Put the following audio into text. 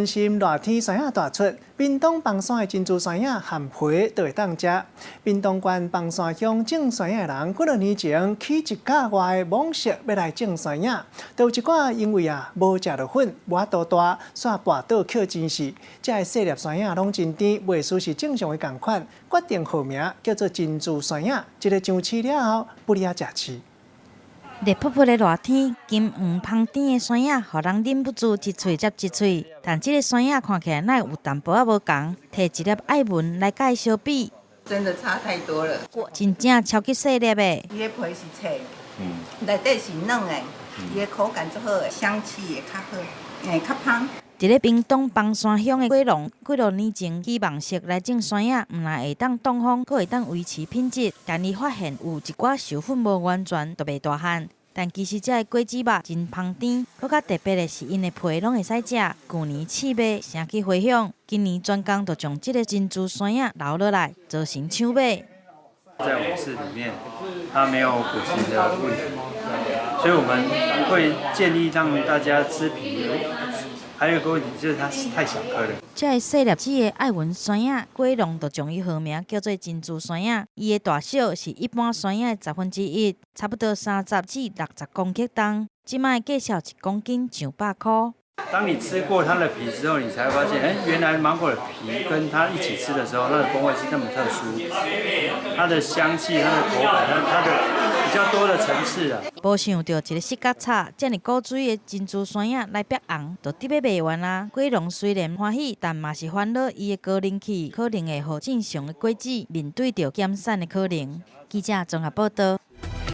心熱天山葉大出，屏東枋山的珍珠山葉含皮都會當食。屏東縣枋山鄉種山葉的人，幾若年前起一甲外的妄想欲來種山葉，都有一寡因為啊無食著粉，無法度大，煞跋倒抾錢死。這个細粒山葉攏真甜，賣相是正常的仝款，決定號名叫做珍珠山葉。這个上市了後，不離仔食市。熱噗噗的熱天，金黃芳甜的山葉，予人忍不住一喙接一喙。但這个山葉看起來哪會有淡薄仔無仝？提一粒愛文來佮伊相比，真的差太多了。真正超級細粒的。伊的皮是脆，內底是軟的，伊的口感足好的，香氣也較好，會較芳。佇咧屏東枋山鄉的果農，幾若年前起夢想來種山葉，毋但會當擋風，閣會當維持品質。但伊發現有一寡授粉無完全，就袂大漢。但其實這个果子肉真芳甜，閣較特別的是，𪜶的皮攏會使食。舊年試賣，成起迴響，今年專工就將這个珍珠山葉留落來，造成搶買。在溫室裡面，它沒有果實的問題，所以我們會建議讓大家吃皮。還有一個問題就是它太小顆了。這个細粒子的愛文山葉，果農就將伊號名叫做珍珠山葉。伊的大小是一般山葉的1/10，差不多30至60公克重。這擺價數一公斤上百箍。當你吃過它的皮之後，你才會發現，哎，原來芒果的皮跟它一起吃的時候，它的風味是那麼特殊，它的香氣、它的口感、它的比較多的層次啊。無想著一个視覺差，遮爾古錐的珍珠山葉來煏紅，就得欲賣完啊！果農雖然歡喜，但嘛是煩惱伊的高人氣可能會予正常的果子面對著減產的可能。記者綜合報道。